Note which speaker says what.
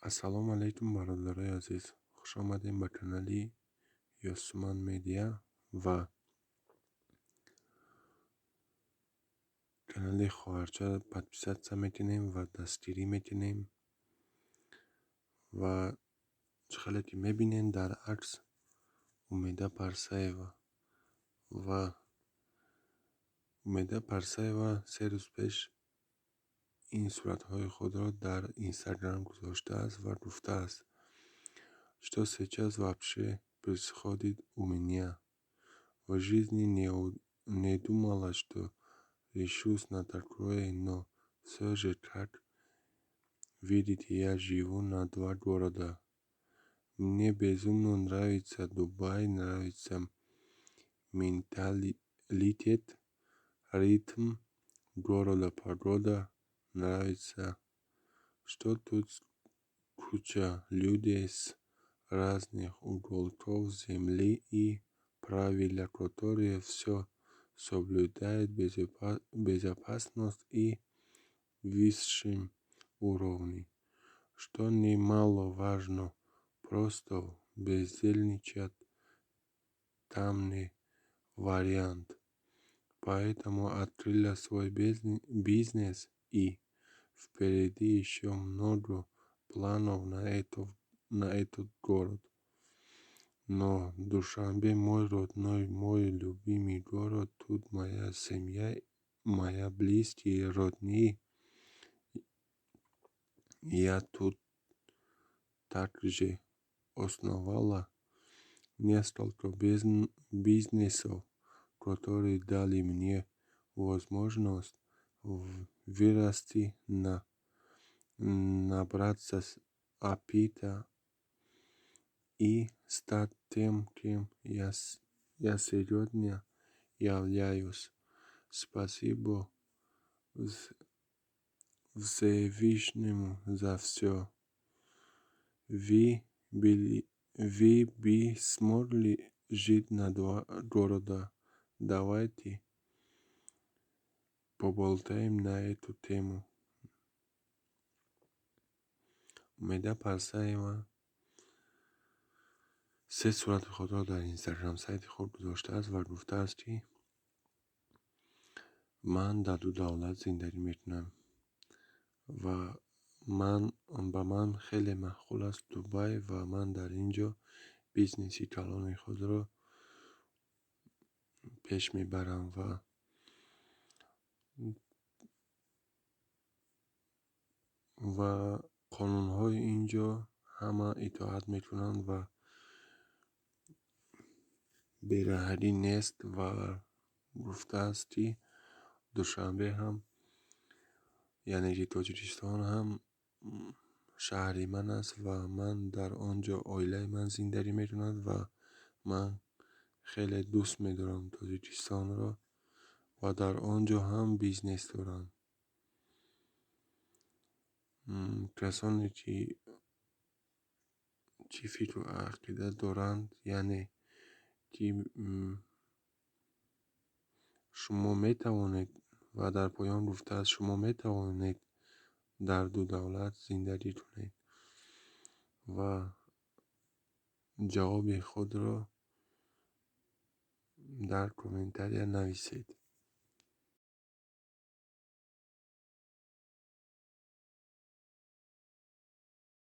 Speaker 1: Ассалому алайкум, бародарои азиз, хушомадем ба канали Ёсуман Медиа ва канали хоҳарча подписаться мекунем ва дастгирӣ мекунем. Ва чӣ хеле ки мебинем, дар акс Умеда Парсаева. Ва Умеда Парсаева 3 рӯз пеш ин суратҳои худро дар Инстаграм гузоштааст ва гуфтааст: «Что сейчас вообще происходит у меня в жизни? Не думала, что решусь на такое, но всё же, как видите, я живу на два города. Мне безумно нравится Дубай, нравится менталитет, ритм города, погода, нравится, что тут куча людей с разных уголков земли и правила, которые все соблюдают, безопасность и высшем уровне, что немаловажно, просто бездельничать там не вариант. Поэтому открыла свой бизнес, и впереди ещё много планов на этот город. Но Душанбе мой родной, мой любимый город, тут моя семья, мои близкие, родные. Я тут также основала несколько бизнесов, которые дали мне возможность вырасти, набраться опыта и стать тем, кем я сегодня являюсь. Спасибо Всевышнему за всё. Вы бы смогли жить на два города? Давайте поболтаем на эту тему». Умеда Парсаева се сурати худро дар Инстаграм сайти худ гузоштааст ва гуфтааст, ки ман дар ду давлат зиндагӣ мекунам ва ман ба ман хеле маъқул аст Дубай ва ман дар ин ҷо бизнеси калони худро пеш мебарам ва қонунҳои ин ҷо ҳама итоат мекунанд ва бераҳрӣ нест. Ва гуфтааст, ки Душанбе ҳам, яъне ки Тоҷикистон ҳам шаҳри ман аст ва ман дар он ҷо оилаи ман зиндагӣ мекунад ва ман хеле дӯст медорам Тоҷикистонро ва дар он ҷо ҳам бизнес дорам. Касоне ки чӣ фикру ақида доранд, яъне ки шумо метавонед, ва дар поён гуфтааст, шумо метавонед дар ду давлат зиндагӣ кунед, ва ҷавоби худро дар комментария нависед.